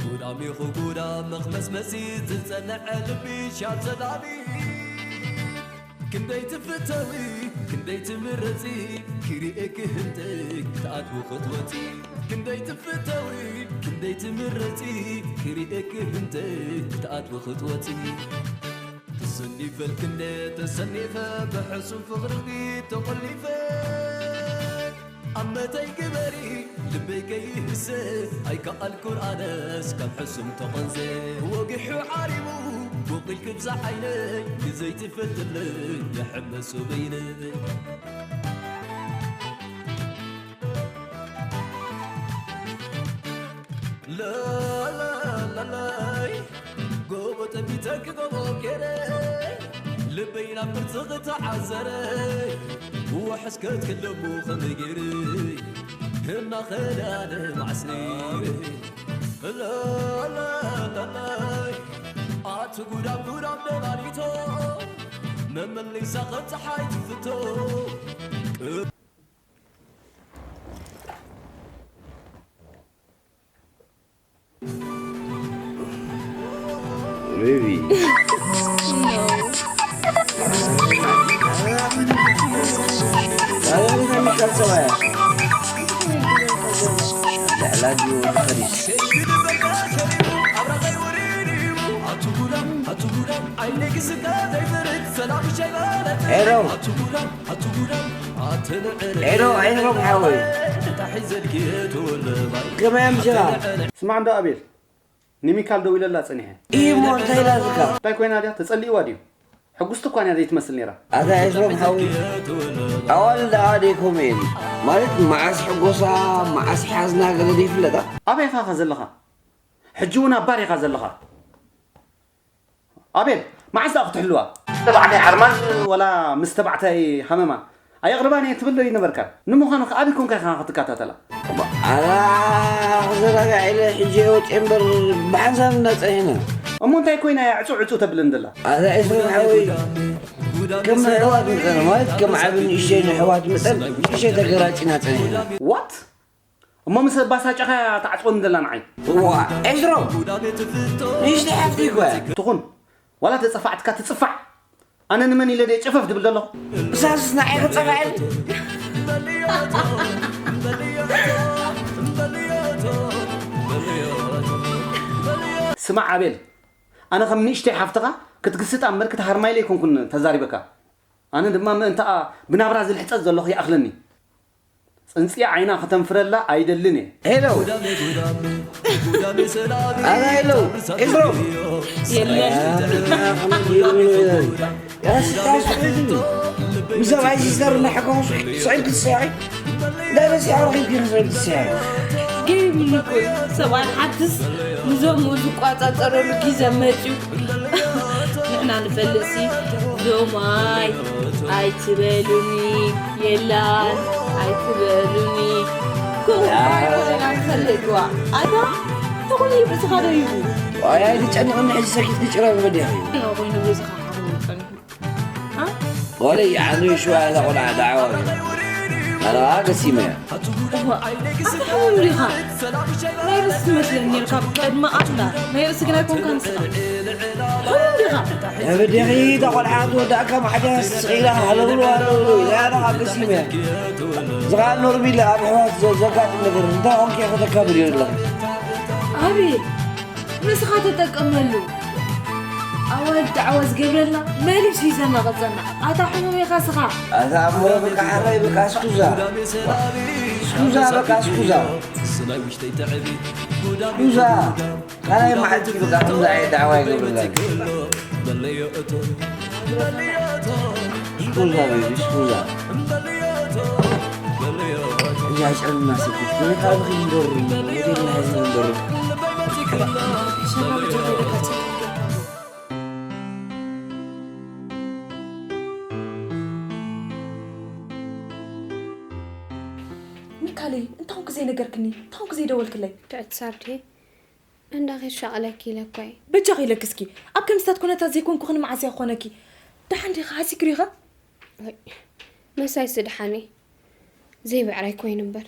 ጉዳም ኢኹ ጉዳም መኽመስመሲ ዝጸንዐ ልቢ ሻብ ሰላቢ። ክንደይ ትፍተዊ፣ ክንደይ ትምረጺ፣ ክርእየኪ ህንጠይ ክትኣትዊ ክትወጺ። ክንደይ ትፍተዊ፣ ክንደይ ትምረጺ፣ ክርእየኪ ህንጠይ ክትኣትዊ ክትወጺ። ትስኒ ፈልክንደ ተሰኒፈ ብሕሱም ፍቕርኺ ተቖሊፈ። ኣመተይ ግበሪ ልበይ ከይህሰ ኣይከኣልኩን ኣነስ ካብ ሕሱም ተቖንዘ። ወጊሑ ዓሪቡ ቡቕ ኢል ክብዛ ዓይነይ ንዘይትፈልጥለይ የሕመሱ በይነይ። ላላላላይ ጎቦ ጠቢተኪ ጎቦ ገይረ ልበይ ናብ ቅርጽኺ ተዓዘረ። ወሕስ ከትክለሙ ከመይ ገይረ እናኸዳነ ማዕስረ። ላላላላይ ኣቲ ጉዳም ጉዳም ደባሊቶ መመሊሳ ከም ፀሓይ ትፍቶ። Baby. ሄሎ። ሄሎ፣ ሄሎ፣ ሓወይ። ከመይ ኣምሲኻ? ስማዕ እንዶ ኣቤል፣ ንሚካል ደዊለላ ጸኒሐ። እሞ እንታይ ኢላትካ? እንታይ ኮይና ድያ? ተጸሊእዋ ድዩ? ሕጉስቲ እኳ እያ ዘይትመስል ነይራ። ኣታ ኤፍረም ሓወይ፣ ኣዋልድ ደኣ ደይ ከምኡ እየን። ማለት መዓስ ሕጎሳ፣ መዓስ ሓዝና ገለ ደይፍለጣ። ኣበይ ኢኻ ዘለኻ? ሕጂ እውን ኣብ ባር ኢኻ ዘለኻ። ኣቤል፣ መዓስ ደኣ ክትሕልዋ? ምስ ተባዕታይ ሓርማዝ ወላ ምስ ተባዕታይ ሃመማ? ኣየቕርባን እየ ትብል ዶ ይነበርካ? ንምዃኑ ከ ኣበይ ኮንካ ኢኻ ክትከታተላ? ኣላ ክዘናጋዕ ኢለ ሕጂ እየ ወፅየ እምበር ብሓንሳብ ኢና ፀኒሕና። እሞ እንታይ ኮይና እያ ዕፁ ዕፁ ተብልን ዘላ? ኣታ ኤፍሬም ሓወይ፣ ከም ኣሕዋት መጠን ማለት ከም ዓቢ ንእሽተይ ንኣሕዋት መጠን ንእሽተይ ተገራጭና ፀኒሕና። ዋት? እሞ ምስ ኣባሳጨኻ እያ ትዓጽወኒ ዘላ ንዓይ። እዋ፣ ኤስሮ፣ ንእሽተይ ሓፍቲ እኮ እያ። ትኹን፣ ዋላ ተጸፋዕትካ ትጽፋዕ። ኣነ ንመን ኢለ ድየ ጨፈፍ ድብል ዘለኹ? እሳስ ንዓይ ክጸፋዕ ኢሉ። ስማዕ ኣቤል፣ ኣነ ከም ንእሽተይ ሓፍትኻ ክትግስጣ እምበር ክትሃርማ ኢለ ኣይኮንኩን ተዛሪበካ። ኣነ ድማ ምእንታኣ ብናብራ ዝልሕጸ ዘለኹ ይኣኽለኒ። ጽንጽያ ዓይና ከተንፍረላ ኣይደልን እየ። ሄሎ። ኣታ ሄሎ። ኤፍረም። የለን። ያ፣ ከመይ ገይሩ? ያ፣ ስታ ስሕል። ምስ ሰብኣይ ሲስተር እናሓከኹ ስዒድ ክትስሕቂ? ዳበስ ኣረኺብኪ ስዒድ ክትስሕቂ? ገይሩ እኮ ሰብኣይ ሓትስ ንዞም ዝቋጻጸረሉ ግዜ መጺኡ። ንሕና ንፈልጥሲ ዞማይ ኣይትበሉኒ፣ የላን ኣይትበሉኒ። ከምኡ ባይ ኮይና ንፈልጥ ዋ። ኣታ ትኹን እዩ ብዝኻ ዶ እዩ? ዋይ ኣይትጨንቕኒ፣ ሕጂ ሰኪትኪ ጭረ በዲኺ። ኖ ኮይኑ ብዝኻ ሓሙን ጸኒሑ። አ? ወለይ ዓንዱ ሽዋ እዛ ቆልዓ ዳዕዋ እዩ። ኣረ ገሲመያ። እዋ ኣታ ሕሙም ዲኻ? ናይ ርእሲ ትመስለኒ ነርካ ብቀድሚ ኣንዳ ናይ ርእሲ ግን ኣይኮንካ ንስኻ። ሕሙም ዲኻ? ተበዲኺ እታ ቆልዓ ትወዳእካ ማሕደስ ኢላ ሃለብሉ ሃለብሉ ኢላ ኣረ ገሲመያ። ዝኸዓ ኖርሚላ ኣብ ኣሕዋት ዘጋጥም ነገር እንታይ ኾንኪ ከተካብድ ኣለኻ? ኣቤል ንስኻ ተጠቀመሉ። ኣዋልድ ዓዋ ዝገብረልና መሊሱ ይዘናቐፀና። ኣታ ሕሙም ኢኻ ስኻ። ኣታ እሞ በቃ ሓራይ በቃ እስኩዛ እስኩዛ በቃ እስኩዛ እስኩዛ ካልኣይ መዓልቲ በቃ ከምዛ ዓይነት ዳዕዋ ይገብርና እስኩዛ ቤቢ እስኩዛ እዛ ጨርና ስኩት ነታ ብኺ ንበሩ ወደና ህዝቢ ንበሩ ሚካለይ እንታይ ኮንክ ዘይነገርክኒ እንታይ ኮንክ ዘይደወልክለይ? ትዕት ሳብቴ እንዳ ኸሻቕለኪ ኢለ እኮ እየ። በጃኺ ኢለኪ እስኪ ኣብ ከምዚታት ኩነታት ዘይኮንኩ ክንመዓስ እያ ክኾነኪ። ደሓን ዲኺ ሃሲክሪኸ? ወይ መሳይሲ ደሓን እየ። ዘይብዕራይ ኮይኑ እምበር።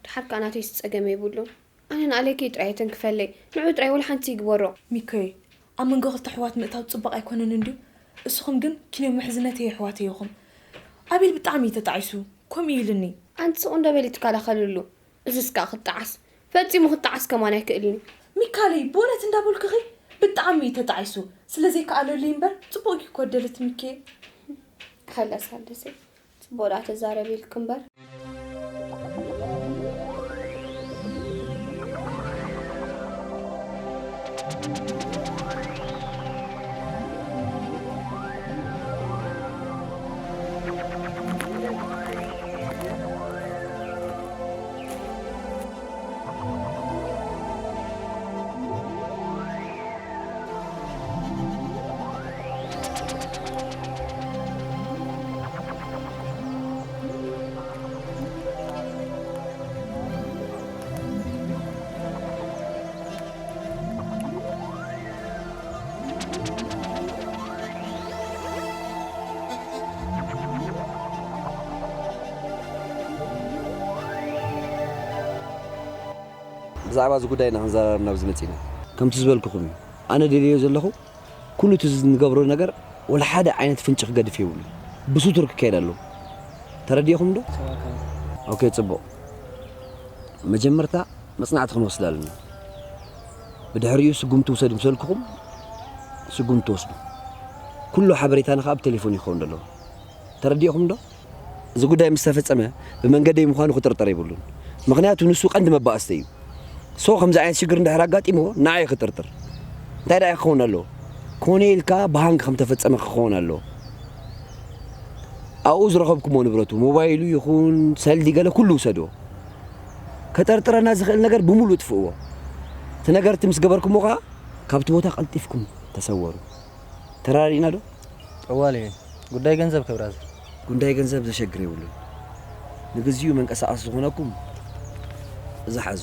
ደሓር ከኣ ናተይስ ጸገም የብሉን። ኣነ ንኣሌከይ ጥራይ ኣይተንክፈለይ። ንዑ ጥራይ ወላ ሓንቲ ይግበሮ። ሚኮየ ኣብ መንጎ ክልተ ኣሕዋት ምእታው ጽቡቕ ኣይኮነን እንድዩ። እስኹም ግን ኪንዮ ምሕዝነተይ ኣሕዋተይ ኢኹም። ኣቤል ብጣዕሚ እዩ ተጣዒሱ። ከምኡ ኢሉኒ። ኣንቲ ስቕ እንዶ በሊ ትከላኸልሉ። እዝስ ከኣ ክጠዓስ። ፈጺሙ ክጠዓስ ከማን ኣይክእልን እዩ። ሚካለይ ብእውነት እንዳበልኩኺ ብጣዕሚ እዩ ተጣዒሱ። ስለ ዘይከኣለሉይ እምበር ጽቡቕ እዩ ክወደለት ሚኪየ። ሃላ ሳልደሰይ ጽቡቕ ደኣ ተዛረቢ ኢልኪ እምበር። ብዛዕባ እዚ ጉዳይ ኢና ክንዘራረብ ናብዚ መጺና። ከምቲ ዝበልኩኹም እዩ። ኣነ ደልዮ ዘለኹ ኩሉ እቲ ንገብሮ ነገር ወላ ሓደ ዓይነት ፍንጭ ክገድፍ የብሉ። ብስቱር ክካየድ ኣለዎ። ተረዲእኹም ዶ? ኦኬ ጽቡቕ። መጀመርታ መጽናዕቲ ክንወስድ ኣለና። ብድሕሪኡ ስጉምቲ ውሰዱ ምስ በልኩኹም ስጉምቲ ትወስዱ። ኩሉ ሓበሬታና ከኣ ብቴሌፎን እዩ ክኸውን ዘለዎ። ተረዲእኹም ዶ? እዚ ጉዳይ ምስ ተፈጸመ ብመንገደይ ምዃኑ ክጥርጠር የብሉን። ምኽንያቱ ንሱ ቀንዲ መባእስተይ እዩ። ሶ ከምዚ ዓይነት ሽግር እንድሕር ኣጋጢምዎ ንዓይ ክጥርጥር። እንታይ ደኣ ክኸውን ኣለዎ? ኮነ ኢልካ ብሃንግ ከም ተፈጸመ ክኸውን ኣለዎ። ኣብኡ ዝረኸብኩሞ ንብረቱ፣ ሞባይሉ ይኹን ሰልዲ ገለ ኩሉ ውሰድዎ። ከጠርጥረና ዝኽእል ነገር ብምሉእ ጥፍእዎ። እቲ ነገር እቲ ምስ ገበርኩሞ ከኣ ካብቲ ቦታ ቀልጢፍኩም ተሰወሩ። ተራሪእና ዶ? ጠዋል እየ። ጉዳይ ገንዘብ ከብራዘር። ጉዳይ ገንዘብ ዘሸግር የብሉን። ንግዚኡ መንቀሳቐሲ ዝኾነኩም እዚ ሓዙ።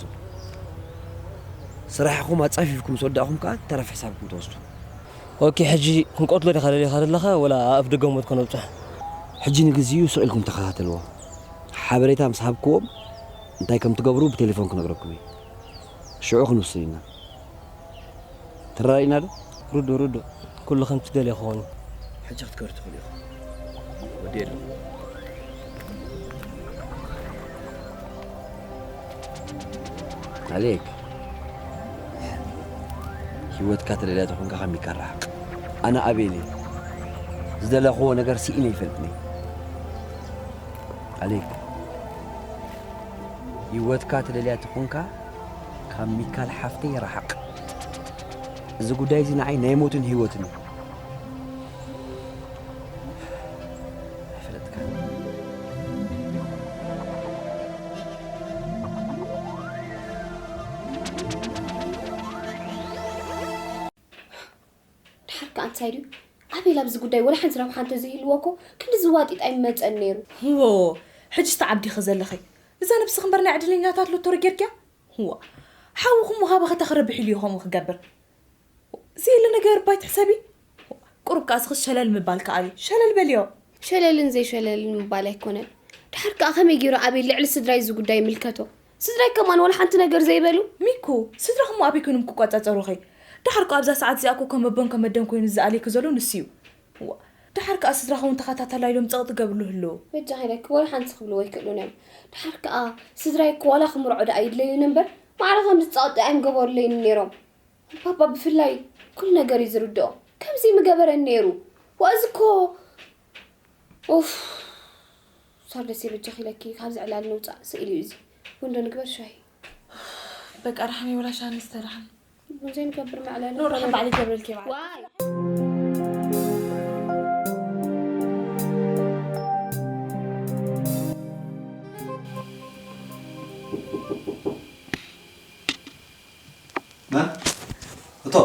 ስራሕኹም ኣጻፊፍኩም ምስ ወዳእኹም ከኣ ተረፍ ሕሳብኩም ትወስዱ። ኦኬ ሕጂ ክንቀትሎ ዲኻ ደሊኻ ዘለኻ ወላ ኣፍ ደገ ሞት ከነብጽሖ? ሕጂ ንግዚኡ ስቕ ኢልኩም ተኸታተልዎ። ሓበሬታ ምስ ሃብክዎም እንታይ ከም ትገብሩ ብቴሌፎን ክነግረኩም እየ። ሽዑ ክንውስን ኢና። ተራዳኢና ዶ? ርዱእ ርዱእ። ኩሉ ከምቲ ትደልዮ ክኸውን እዩ። ሕጂ ክትከዱ ትኽእሉ ኢኹም። ወዲኤ ኣለኹ። ኣሌክ፣ ህይወትካ ተደልያ ተኾንካ ካብ ሚካ ርሓቕ። ኣነ ኣቤል እየ። ዝደለኽዎ ነገር ስኢነ ይፈልጥኒ። ኣሌክ፣ ህይወትካ ተደልያ ተኾንካ ካብ ሚካል ሓፍተይ ርሓቕ። እዚ ጉዳይ እዚ ንዓይ ናይ ሞትን ህይወትን እዩ። ኣይፈለጥካን። ድሓር ከኣ እንታይ ድዩ ኣቤል ኣብዚ ጉዳይ ወላ ሓንቲ ረብሓ እንተዘይህልዎ እኮ ክንድዚ ዋጢጥ ኣይምመጸን ነይሩ። ዎ ሕጅስ ተዓቢኺ ዘለኺ እዛ ነብስኺ እምበር ናይ ዕድለኛታት ሎቶሪ ጌርክያ? ዋ ሓውኹም ወሃቢ ኸታ ክረብሕ ኢሉ እዩ ከምኡ ክገብር። ዘየለ ነገር እባ ኣይትሕሰቢ። ቁሩብ ከኣ እስኺ ሸለል ምባል ከኣሊ ሸለል በልዮ። ሸለልን ዘይሸለልን ምባል ኣይኮነን። ድሓር ከኣ ከመይ ገይሩ ኣቤል ልዕሊ ስድራይ እዚ ጉዳይ ይምልከቶ? ስድራይ ከማን ዋላ ሓንቲ ነገር ዘይበሉ? ሚኩ፣ ስድራኹም ኣበይ ኮይኖም ክቆጻጸሩኺ? ድሓር ከኣ ኣብዛ ሰዓት እዚኣ እኮ ከም ኣቦን ከም ኣደን ኮይኑ ዝኣልየኪ ዘሎ ንሱ እዩ። ዋ፣ ድሓር ከኣ ስድራኹም ተኸታታላይ ኢሎም ጸቕጢ ገብርሉ ህልው። በጃኺ ኢለኪ፣ ዋላ ሓንቲ ክብልዎ ኣይክእሉን እዮም። ድሓር ከኣ ስድራይ እኮ ዋላ ክምርዖ ደኣ ይድለዩኒ እምበር፣ ማዕረ ከምዚ ጸቕጢ ኣይምገበሩለይን ነይሮም። ፓፓ ብፍላይ ኩሉ ነገር እዩ ዝርድኦ። ከምዚ ምገበረኒ ነይሩ። ዋእ፣ እዚ እኮ፣ ኡፍ። ሳርደስ፣ በጃኺ ኢለኪ፣ ካብዚ ዕላል ንውጻእ። ስኢሉ እዩ እዚ። ወንዶ ንግበር ሻሂ። በቃ፣ ርሓን ይውላ ሻኒ ዝተርሓን። ቡን ዘይንገብር መዕለሊ። ኖ፣ ርሓን ባዕሊ ይገብረልኪ ባዕሊ። ዋይ። መን? እቶ።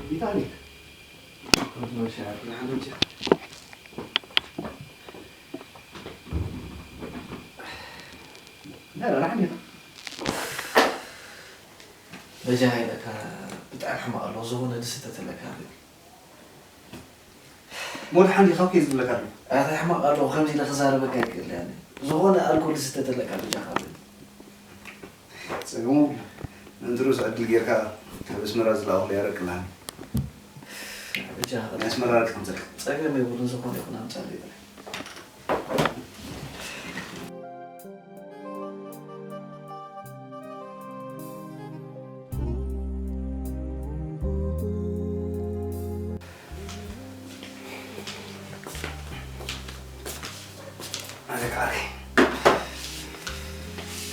ቢታኒክ። ከምዚ መሻ፣ ርሓን እንጂ። لا، لا، ርሓን ኢኻ። በጃኻ ኢለካ ብጣዕሚ ሕማቕ ኣለዎ። ዝኾነ ድስተ ተለካ። ሞት ሓንዲ ካብ ከይ ዝብለካ ኣሎ። ኣታ ሕማቕ ኣለዎ፣ ከምዚ ኢለ ክዛረበካ ይክእል እየ ኣነ። ዝኾነ ኣልኮል ዝስተ ተለካ በጃኻ በል። ጸገሙ፣ መንትሩስ ዕድል ጌርካ ካብ ኣስመራ ዝለኣኹለይ ኣረቂ ኣለኒ። በጃኻ ናይ ኣስመራ ኣረቂ ከምሰልካ። ጸገም የብሉን፣ ዝኾነ ይኹን ኣምጻለይ ጥራይ። ኣነ ከዓ ኣርኪ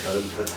ካብ ዝፈታ።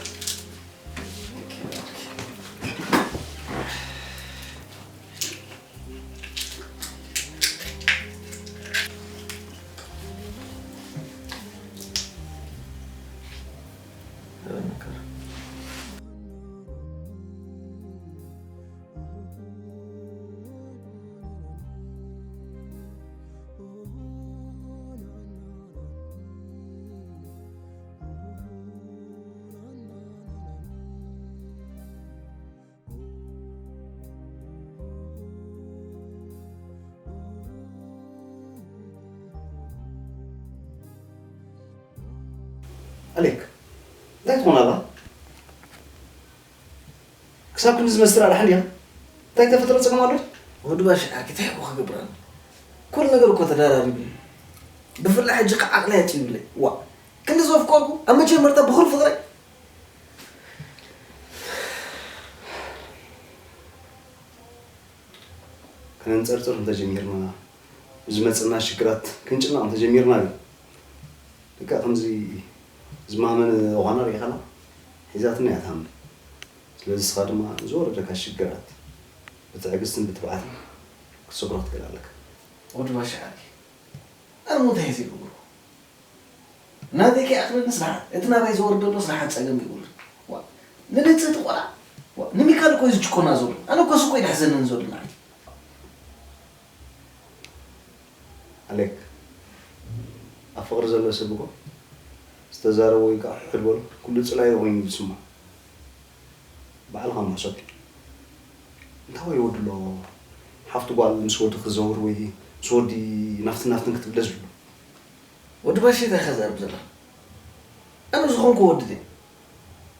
ኣሌክ፣ እንታይ ትኾን ኣባ? ክሳብ ክንዲ ዝመስል ኣድሓን ዲኻ? እንታይ ተፈጥሮ ጸገም ኣሎ? ወዲ ባሻ፣ ኣርኪ እንታይ እኮ ክገብር ኣሎ? ኩሉ ነገር እኮ ተደራሪቡ እዩ። ብፍላይ ሕጂ ከዓ ዓቕለይ ኣጽቢብለይ። ዋ፣ ክንዲ ዘፍቀርኩ ኣብ መጀመርታ ብኹል ፍቕረይ ከነንጸርጽር እንተጀሚርና፣ ብዝመጽና ሽግራት ክንጭነቕ እንተጀሚርና ግን፣ ልክዕ ከምዚ ዝማመነ ጓና ርኢኻላ፣ ሒዛትና እያ ትሃምን። ስለዚ ንስኻ ድማ ንዝወረደካ ሽግራት ብትዕግስትን ብትብዓትን ክትሰግሮ ክትክእል ኣለካ። ወዲ ባሻ ዓሊ፣ ኣነ እሞ እንታይ እየ ዘይገብሮ? ናተይ ከይኣኽለኒ ስራሓት፣ እቲ ናባይ ዝወርድ ዘሎ ስራሓት ጸገም የብሉን። ዋ፣ ንንጽህቲ ቆልዓ፣ ዋ፣ ንሚካል እኮ እዩ ዝጭቆና ዘሎ። ኣነ እኮ እሱ እኮ እዩ ደሕዘነኒ ዘሎ ንዓይ። ኣሌክ፣ ኣብ ፍቕሪ ዘሎ ሰብ እኮ ዝተዛረቦ ወይ ከዓ ሕድ በሎ፣ ኩሉ ጽላኢ ኮይኑ እዩ ዝስማዕ። ባዕልኻ እሞ ሕሰብ። እንታይ ወይ ወዲ ኣሎ ሓፍቱ ጓል ምስ ወዲ ክዘውር ወይ ምስ ወዲ ናፍትን ናፍትን ክትብል ደስ ዝብሎ? ወዲ ባሻ እንታይ ኢኻ ዘርብ ዘለኻ? ኣነ ዝኾንኩ ወዲ ድየ?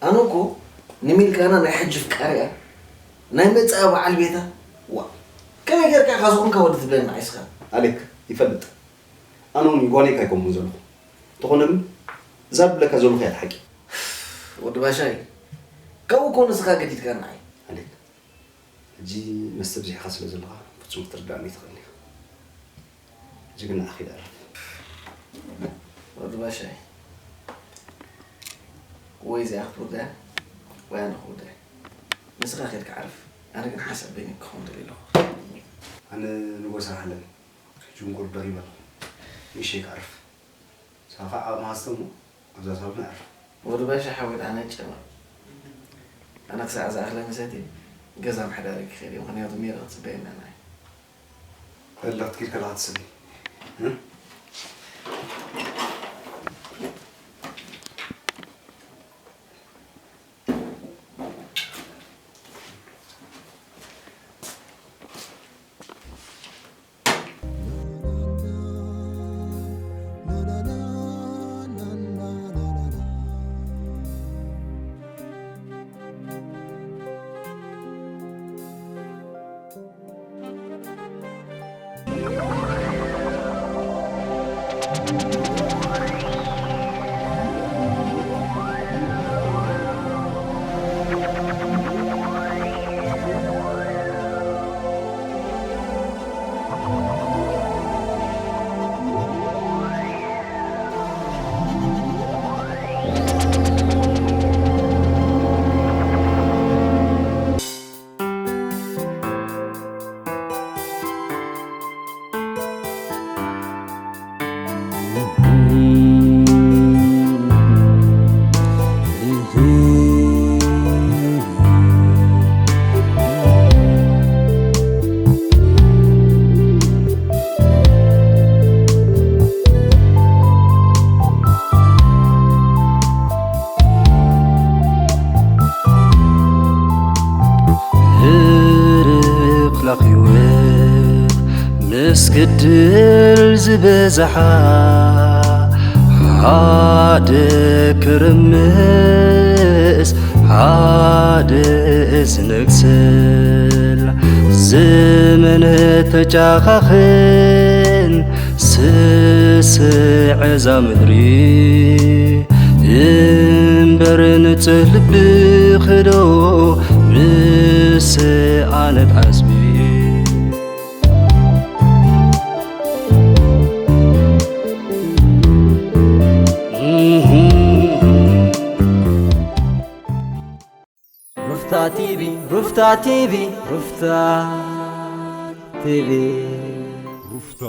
ኣነ እኮ ንሚልካና ናይ ሕጂ ፍቃሪኣ፣ ናይ መጻኢ በዓል ቤታ፣ ዋ፣ ከመይ ጌርካ ኢኻ ዝኾንካ ወዲ ትብለኒ ንዓይ እስኻ? ኣሌክ፣ ይፈልጥ። ኣነ እውን ይጓነይካ ኣይኮንኩን ዘለኹ። እንተኾነ ግን እዛ ዝብለካ ዘለኹ እያ እቲ ሓቂ። ወዲ ባሻይ፣ ካብኡ እኮ ንስኻ ገዲድካ ንዓይ። ኣሌክ፣ ሕጂ መስተ ብዚሕካ ስለ ዘለኻ ፍጹም ክትርዳእኒ ኣይትኽእልን ኢኻ። ሕጂ ግን ንዓኺ ደኣ ዕረፍ። ወዲ ባሻይ፣ ወይ እዚኣ ክትውዳያ ወይ ኣነ ክውዳያ። ንስኻ ኬድካ ዕረፍ። ኣነ ግን ሓሳብ በይነይ ክኸውን ደልየ ኣለኹ። ኣነ ንጎ ስራሕ ኣለኒ። ሕጂ እውን ቁሩብ ደኺመ ኣለኹ። ንእሽተይ ክዕርፍ። ንስኻ ከዓ ዓቕምኻ ስተ እሞ ኣብዛ ሳሎን ኣዕርፍ። ወዲ ባሻ ሓወይ፣ ኣነ ጨና። ኣነ ክሳዕ ዝኣኽለ መሰቲ ገዛ ምሕዳር ክኸይድ እየ፣ ምኽንያቱ ሜሪ ክትጽበየና ኣላ። በል፣ ክትኪድ ከለኻ ትስእኒ። እ? ህርብ ለኽይወት ምስ ግድል ዝበዝሓ፣ ሓደ ክርምስ ሓደ ዝነግስል፣ ዘመን ተጫኻኽን ስስዕ እዛ ምድሪ፣ እምበር ንጽህ ልቢ ክዶ ምስ ኣነት ዓስቢ። ሩፍታ ቲቪ፣ ሩፍታ ቲቪ፣ ሩፍታ ቲቪ። ሩፍታ